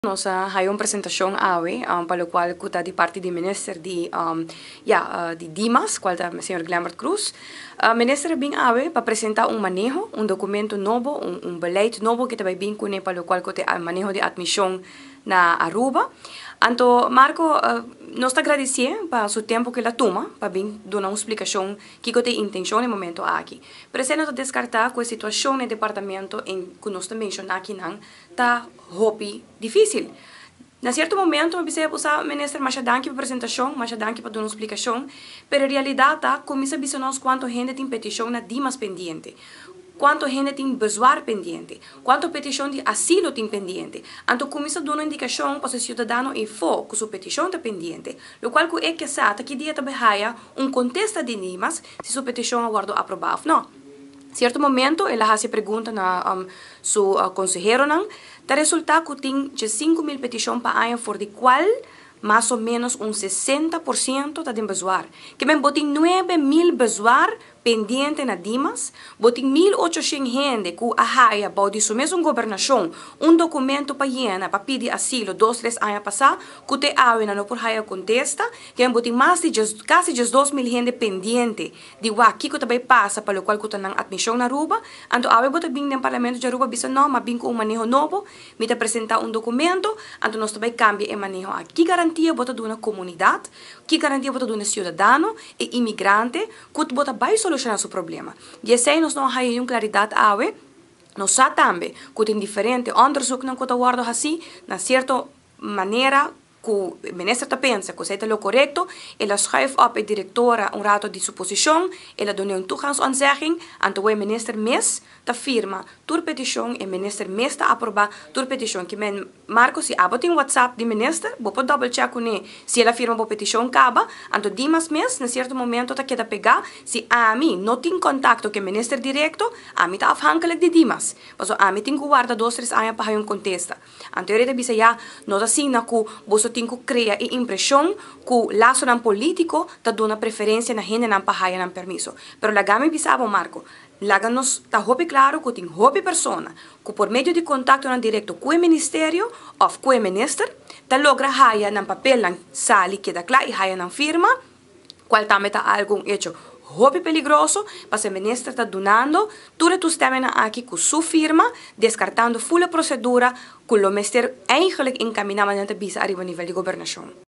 Nos a haya un presentacion awe, pa locual cu ta di parti di minister di, ya, di Dimas, cual ta señor Glenbert Croes. Minister a bin awe pa presenta un maneho, un documento nobo, un beleid nobo cu ta bay bin cune pa locual cu ta maneho di admision na Aruba. Anto, Marco, nos ta agradeci pa su tempo cu el a tuma pa bin duna un splicacion kico ta e intencion e momento aki. Pero esey no ta descarta cu e situacion den departamento en cu nos ta menciona akinan ta hopi dificil. Na cierto momento mi bisa usa minister, masha danki pa presentacion, masha danki pa duna un splicacion, pero realidad ta cuminsa bisa nos cuanto hende tin peticion na Dimas pendiente, cuanto hende tin bezwaar pendiente, cuanto peticion di asilo tin pendiente. Anto cuminsa duna indicacion pa e ciudadano eyfo cu su peticion ta pendiente, locual cu e ke sa ta ki dia ta bay haya un contesta di Dimas si su peticion a wordo aproba of no. Cierto momento el a haci pregunta na su conseheronan, ta resulta cu tin 5.000 peticion pa aña, for di cual mas o menos un 60% ta den bezwaar. Kiermen bo tin 9.000 bezwaar pendiente na Dimas, bo tin 1.800 hende cu a haya bou di su mesun gobernacion un documento pa yena pa pidi asilo 2, 3 aña pasa, cu te awe no por haya contesta, kiermen bo tin mas di casi 12.000 hende pendiente di wak kico ta bay pasa pa locual cu ta nan admision na Aruba. Anto awe bo ta bin den parlamento di Aruba bisa: "No, m'a bin cu un maneho nobo, mi ta presenta un documento, anto nos ta bay cambia e maneho aki." Ki garantia bo ta duna comunidad? Ki garantia bo ta duna ciudadano y inmigrante cu bo ta bay soluciona su problema? Y esey nos no haya un claridad awe. Nos sa tambe cu tin diferente onderzoeknan cu ta wordo haci na cierto manera cu minister ta pensa cu esey ta lo corecto, el a schuif op e directora un rato di su posicion, el a duna un toegangsontzegging, anto e minister mes ta firma tur peticion, e minister mes ta aproba tur peticion. Kiermen, Marco, si abo tin WhatsApp di minister, bo por double check cune si el a firma bo peticion caba. Anto Dimas mes, na cierto momento ta keda pega, si ami no tin contacto cu e minister directo, ami ta afhankelijk di Dimas. Paso ami tin cu warda 2, 3 aña pa un contesta. Anto e bisa ya, no ta asina cu bo tin cu crea e impresion cu lasonan politico ta duna preferencia na hendenan pa haya nan permiso. Pero laga mi bisa bo, Marco, laga nos ta hopi claro cu tin hopi persona cu por medio di contactonan directo cu e ministerio of cu e minister ta logra haya nan papelnan sali keda cla y haya nan firma, cual tambe ta algo un hecho hopi peligroso, pa e minister ta dunando tur e toestemmingen aki cu su firma, descartando full procedura cu lo mester eigenlijk encamina manera bisa ariba nivel di gobernacion.